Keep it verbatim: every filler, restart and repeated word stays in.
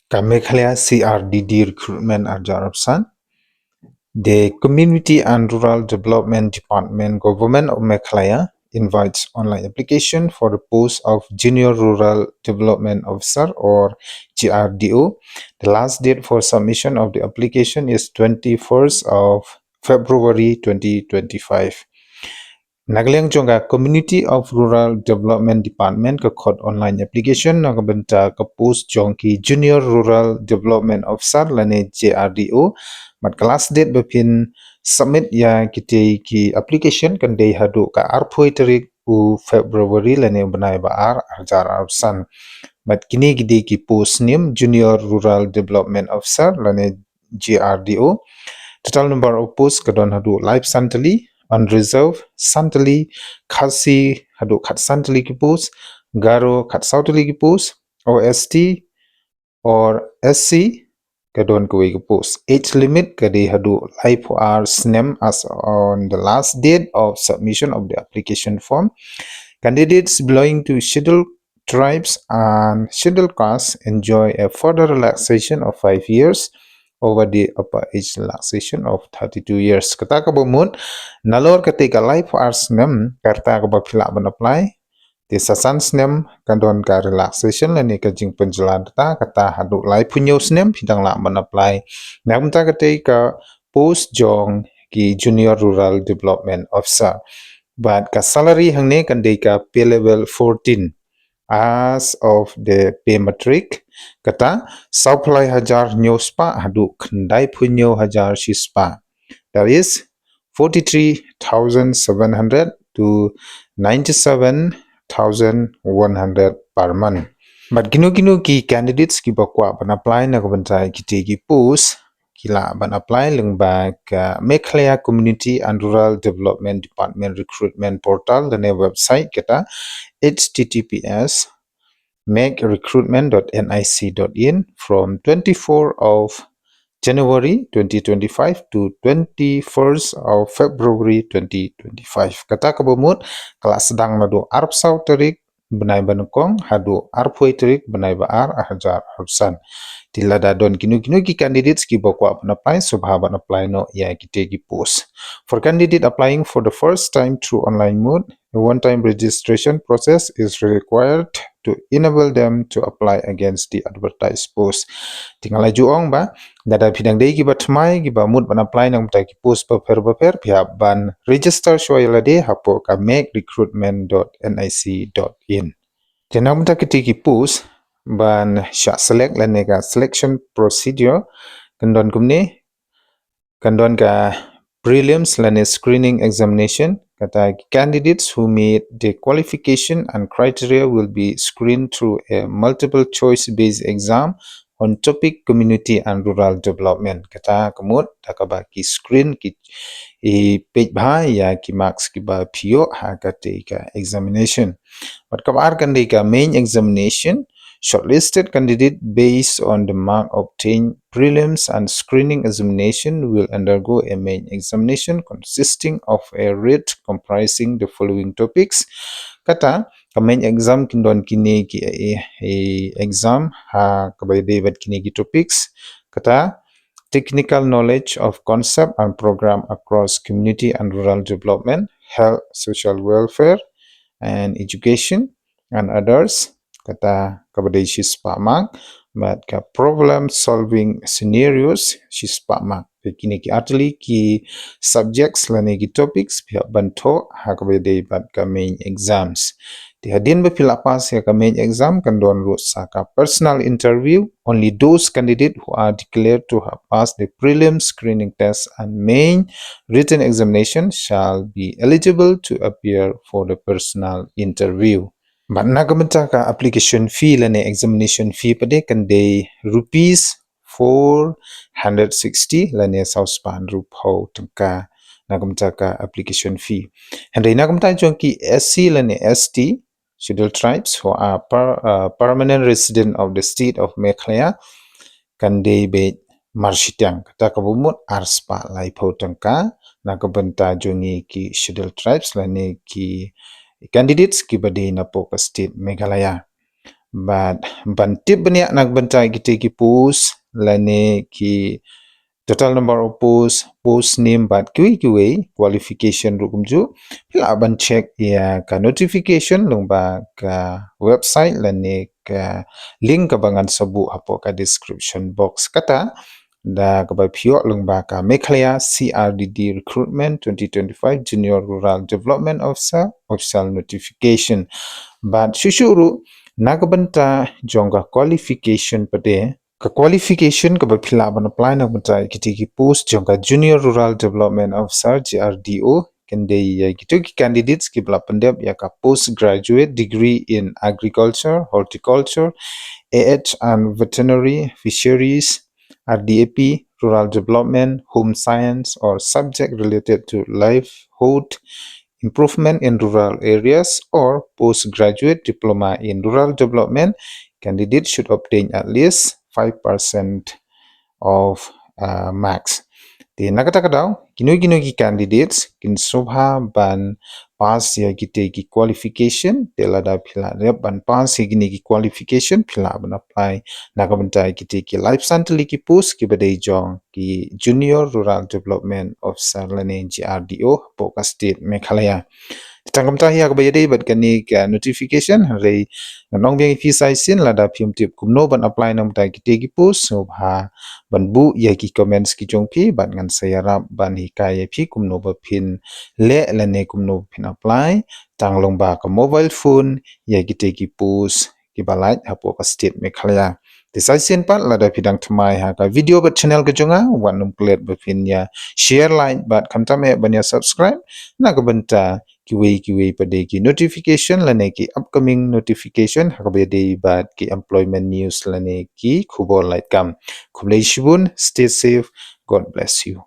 Ka Meghalaya C R D D recruitment ar hajar arphew san. The Community and Rural Development Department, Government of Meghalaya invites online application for the post of Junior Rural Development Officer or G R D O. The last date for submission of the application is twenty-first of February twenty twenty-five. Na ka liang jong ka Community of Rural Development Department ka khot online application na ka bynta ka post jong ki Junior Rural Development Officer lane J R D O. Bad ka last date ba phin submit ïa kitei ki application kan dei haduh ka arphew tarik u February lane u bnai ba ar, ar hajar arphew san. Bad kine ki dei ki post snem Junior Rural Development Officer lane G R D O. Total number of post ka don haduh laiphew san tylli, unreserved san tylli, Khasi haduh khatsan tylli ki post, Garo khatsaw tylli ki post, O S T or S C ka don kawei ka post. Age limit ka dei haduh laiphew ar snem as on the last date of submission of the application form. Candidates belonging to Scheduled Tribes and Scheduled Castes enjoy a further relaxation of five years over the upper age relaxation of thirty-two years. Kata kaba mut, nalor katei ka laiphew ar snem ka rta kaba phi lah ban apply, te sa san snem ka don ka relaxation lane ka jingpynjlan rta, kata haduh laiphew hynñiew snem phi dang lah ban apply. Na ka bynta katei ka post jong ki Junior Rural Development Officer. Bad ka salary hangne kan dei ka pay level fourteen as of the pay matrix, kata sawphew lai hajar hynñiew spah haduh khyndaiphew hynñiew hajar shi spah. That is forty-three thousand seven hundred to ninety-seven thousand one hundred per month. Bad kino kino ki candidates kiba kwah ban apply na ka bynta kitei ki post, ki lah ban apply lyngba ka Meghalaya Community and Rural Development Department recruitment portal lane website, kata H T T P S meg recruitment dot N I C dot in from twenty-four of January twenty twenty-five to twenty-first of February twenty twenty-five. Kata kaba mut ka la sdang naduh arphew saw tarik bnai ba nyngkong haduh arphew tarik bnai ba ar, ar hajar arphew san. Te lada don kino kino ki candidates kiba kwah ban apply, sngewbha ban apply noh ïa kitei ki post. For candidate applying for the first time through online mode, a one-time registration process is required to enable them to apply against the advertised post. Te nga la ju ong ba lada phi dang dei kiba thymmai, kiba mut ban apply na ka bynta ki post bapher bapher, phi hap ban register shuwa ïa lade hapoh ka meg recruitment dot N I C dot in. Te na ka bynta kitei ki post ban shah select lane ka selection procedure kan don kumne. Kan don ka prelims lane screening examination, kata candidates who meet the qualification and criteria will be screened through a multiple choice based exam on topic community and rural development. Kata ka mut da kaba ki screen, ki, i peit bha ïa ki marks kiba phi ïoh ha katei ka examination. Bad kaba ar kan dei ka main examination. Shortlisted candidate based on the mark obtained prelims and screening examination will undergo a main examination consisting of a writ comprising the following topics. Kata ka main exam kin don kine ki, eh, eh, exam ha kaba dei bad kine ki topics. Kata technical knowledge of concept and program across community and rural development, health, social welfare and education, and others. Kata kaba dei shi spah mark, bad ka problem solving scenarios shi spah mark. Te kine ki ar tylli ki subjects lane ki topics phi hap ban thoh ha kaba dei bad ka main exams. Te hadien ba phi la pass ïa ka main exam kan don ruh sa ka personal interview. Only those candidate who are declared to have passed the prelim screening test and main written examination shall be eligible to appear for the personal interview. Bad na ka bynta ka application fee lane examination fee pat kan dei rupees four hundred sixty lane saw spah hynriewphew tyngka na ka bynta ka application fee. Hynrei na ka bynta jong ki S C lane S T, Scheduled Tribes who are per, uh, permanent resident of the state of Meghalaya kan dei beit marshitiang, kata kaba mut ar spah laiphew tyngka na ka bynta jong ngi ki Scheduled Tribes lane ki candidates kiba dei napoh ka state Meghalaya. Bad ban tip bniah na ka bynta ïa kite ki post lane ki total number of post, post name bad kiwei kiwei, qualification ruh kumjuh. Phi lah ban check ïa ka notification lyngba ka website lane ka link kaba ngan sa buh hapoh ka description box. Kata da kaba phi ïoh lyngba ka Meghalaya C R D D Recruitment twenty twenty-five Junior Rural Development Officer official notification. Bad shuh shuh ruh na ka bynta jong ka qualification pat de, ka qualification kaba phi lah ban apply na ka bynta ïa kite ki post jong ka Junior Rural Development Officer, J R D O, kan dei ïa kito ki candidates kiba la pyndep ïa ka postgraduate degree in agriculture, horticulture, A H and veterinary, fisheries, R D A P, rural development, home science, or subject related to livelihood improvement in rural areas, or postgraduate diploma in rural development. Candidate should obtain at least five percent of uh, marks. Te na kata ka daw, kino kino ki candidates kin sngewbha ban pass ïa kite ki qualification. Te lada phi la dep ban pass ïa kine ki qualification, phi lah ban apply na ka bynta ïa kite ki laiphew san tylli ki post kiba dei jong ki Junior Rural Development Officer lane J R D O hapoh ka state Meghalaya. Te tang kumta hi ïa kaba ïadei bad kane ka notification, hynrei ngan ong biang ïa phi sa shisien, lada phim tip kumno ban apply na ka bynta ïa kite ki post, sngewbha ban buh ïa ki comments ki jong phi bad ngan sa ïarap ban hikai ïa phi kumno ba phin leh lane kumno ba phin apply tang lyngba ka mobile phone ïa kite ki post kiba lait hapoh ka state Meghalaya. Te sa shisien pat, lada phi dang thymmai ha ka video bad channel ka jong nga, wat nym klet ba phin ïa share, like bad khamtam eh ban ïa subscribe na ka bynta kiwei kiwei pat de ki notification lane ki upcoming notification ha kaba ïadei bad ki employment news lane ki khubor lait kam. Khublei shibun, stay safe, God bless you.